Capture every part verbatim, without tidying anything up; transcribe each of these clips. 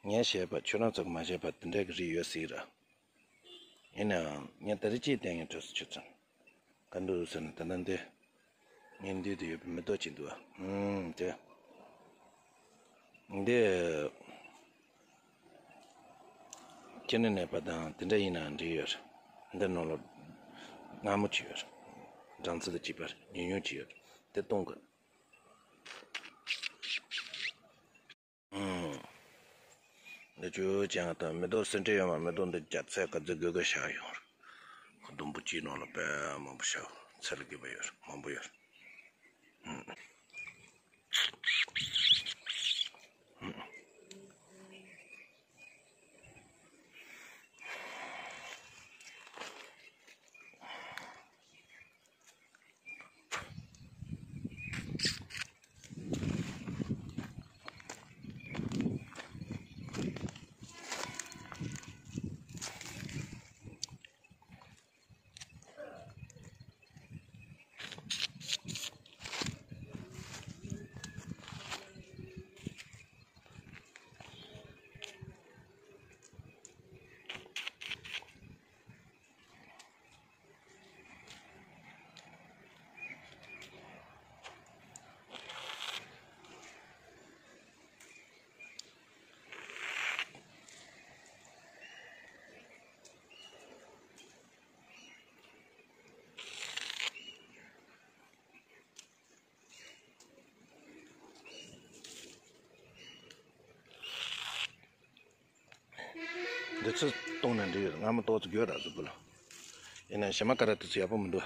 ངས་བཤད་པ་ཁྱོད་རང་ཚོ་གིས་མ་བཤད་པ་དེ་འདྲ་གི་རིགས་ཡོད་སྲིད་ར། ཡིན་ནའང་ངས་ད་རེས་ཅིག་བསྟན་ཡོད། ཁྱོད་ཚོ་ཆུ་ཚོད་ག་འདུག་ཟེར་ན། ད་ལྟ་འདི་ངའི་མདུན་དུ་ཡོད་པའི་མེ་ཏོག་ཅིག་འདུག་ཨ། ཧུམ། དེ་འདི་ཁྱེར་ནས་གནས་པ་དང་དེ་འདྲ་ཡིན་ན་འགྲིག་ཡོད་རེད། འདི་ནང་ལ་མངར་མོ་ཅིག་ཡོད་རེད། སྦྲང་རྩི་དང་བཅས་པ་ཉུང་ཉུང་ཅིག་ཡོད་རེད། དེ་གཏོང་དགོས། ཨང་། འདི་ཅུ་ཅང་དང་མེ་ཏོག་སེ་འབྲས་ཡོད་མ། མེ་ཏོག་འདི་རྒྱ་ཚད་ག་ཚོད་དགོས་ག་བཞག་ཡོང་རེད། ཁོ་ཟླུམ་པོ་གཅིག་ནང་ལ་དཔེ་མང་པོ་བཞག་ཚད་ལ་དགོས་པ་ཡོད་རེད། མང་པོ་ཡོད་རེད། ཨང་། འདི་ཚོ་བཏུང་ནས་འགྲིག་ཡོད། མངར་མོ་ཏོག་ཙམ་དགོས་ར་གཟུགས་པོ་ལ། ཡིན་ན་གཞན་མ་ཀ་ར་དེ་ཚོ་ཡག་པོ་མི་འདུག་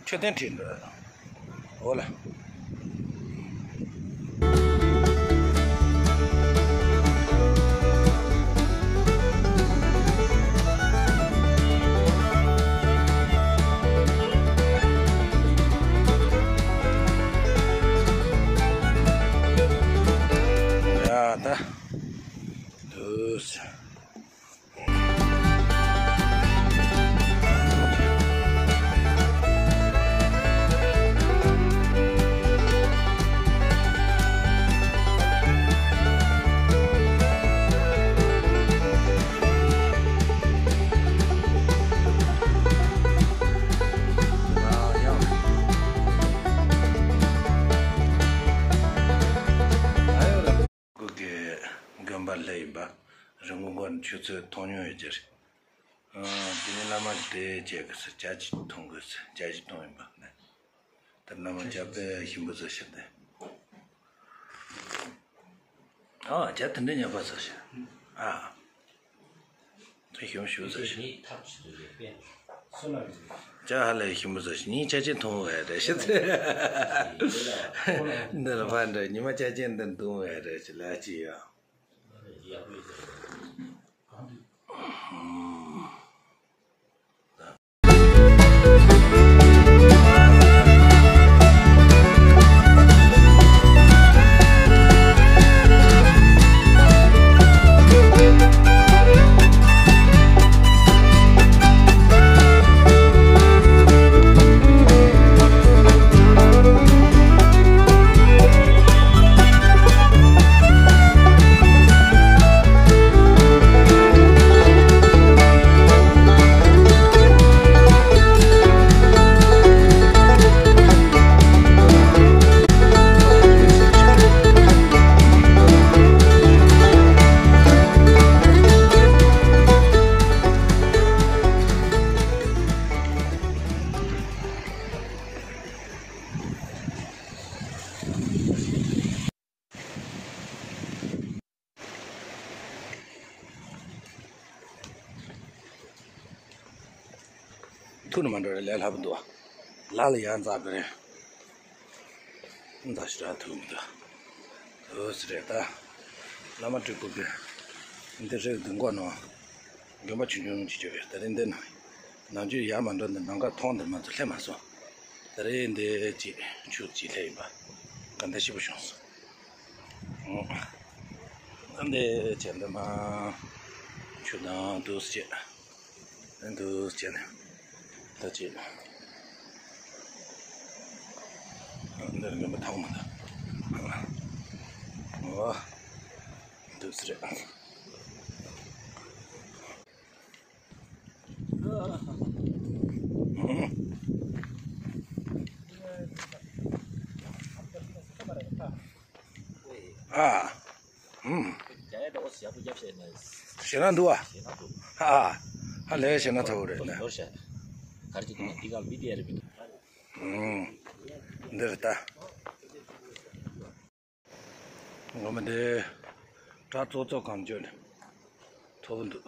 མཆོད་རྟེན་བྲིས་འདུག་འོ་ལ། ཡ་ད། འདུག་གི་དགོན་པ་ལྷ་ཡིན་པ། རི་མགོ་མགོ་ནས་ཆུ་ཚོད་མཐོང་མྱོང་ཡོད་ཀྱི་རེད། ཨ། དེ་ནས་བླ་མ་དེ་བྱེད་དགོས་ཟེར། ཇ་ཅིག་འཐུང་དགོས་ཟེར། ཇ་ཅིག་འཐུང་ཡིན་པ་ནས། ད་བླ་མ་ཇ་དཔེ་ཞིམ་པོ་བཟོ་ཤག་དེ། ཨ། ཇ་དེ་འདྲའི་ཉོག་པ་བཟོ་ཤག་ཨ། ད་ཞིམ་ཞིམ་བཟོ་ཤག་ཇ་ཧ་ལས་ཞིམ་པོ་བཟོ་ཤག་ངས་ཆ་ཆེན་འཐུང་བས་རེད་ཤག་འདི་ལ་ཕར་འགྲོ། ཉི་མ་ཆ་ཆེན་འདི་འཐུང་བས་རེད་ཤག་ལ་ཅི་ཡོད། ཐུག་ནས་མ་འགྲོ་རེད། ལས་སླ་པོ་འདུག་ལ་ལ་ཡང་འཛག་པ་རེད། འཛག་ཞེ་དྲག་ཐུག་མི་འདུག་འདུག་སེ་རེད་ད། བླ་མ་སྤྲུལ་སྐུ་གི་འདི་རེད། འདི་མགོ་ནོ། དགོན་པ་ཆུང་ཆུང་ཅིག་ཡོད་རེད། ད་རེས་འདི་ནང་ནང་ཆོས་ཡར་མ་འགྲོ། འདི་ནང་ཁ་མཐོང་འདིར་མ་ཚོ་སླེབས་མ་སོང་། ད་རེས་འདི་ཅིག་ཆུ་ཅིག་སླེབས་ཡིན་པ། ག་འདྲ་ཞིབ་པོ་བྱུང་སོང་། ཨ་འདི་བྱས་འདི་མ་ཆུ་དང་འདུག་སེ་བྱས། འདུག་སེ་བྱས་ནས་ད་ཅིག་འདིར་དགོན་པ་ཐང་མ་ད། འོ། འདུག་སེ་རེད། ཨ། ཨུམ། ཞེད་སྣང་འདུག་ཨ། ཨ། ཧ་ལས་ཞེད་སྣང་ཚ་བོ་རེད་ན། ཨུམ། འདི་རེད་ད། ངོ་མ་འདི་བྲག་ཙོག་ཙོག་གང་བྱོས་ནས་མཐོ་པོ་འདུག་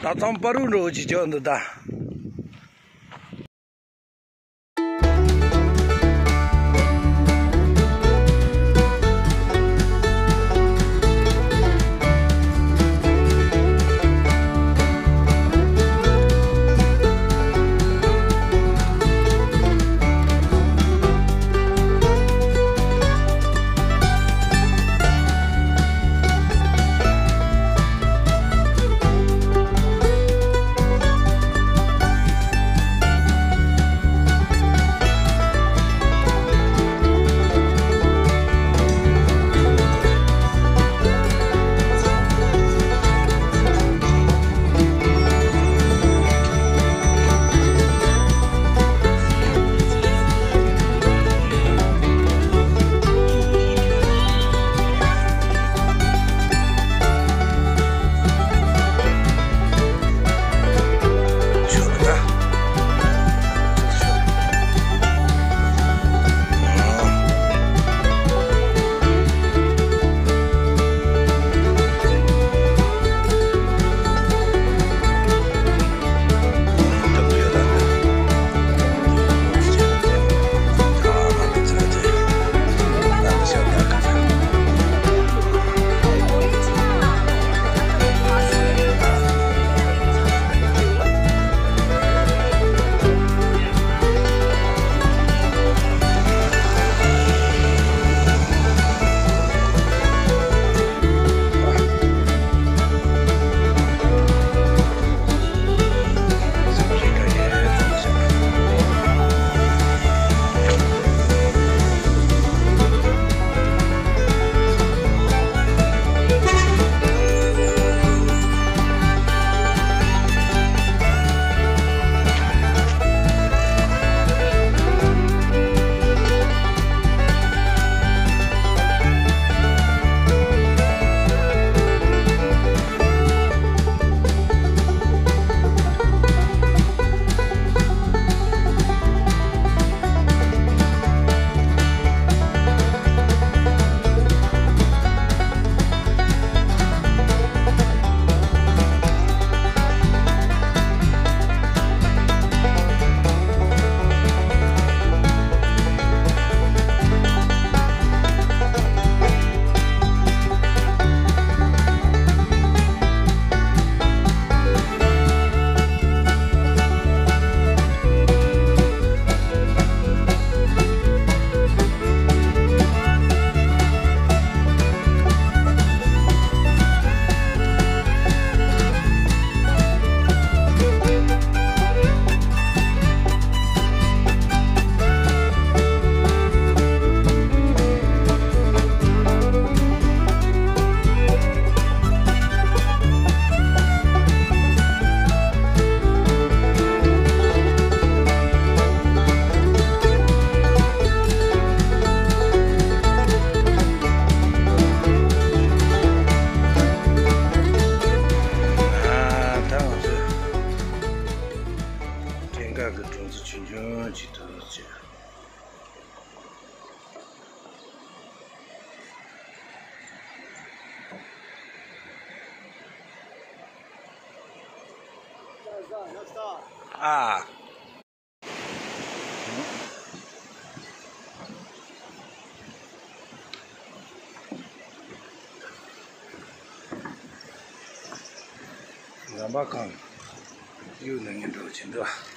ད་ཚང་པ་རུ་འགྲོ་གི་ཅོག་འདུག་ད། ཨ། ཟམ་པ་ཁང་གཡུག་ནས་ངས་འགྲོ་བཞིན་འདུག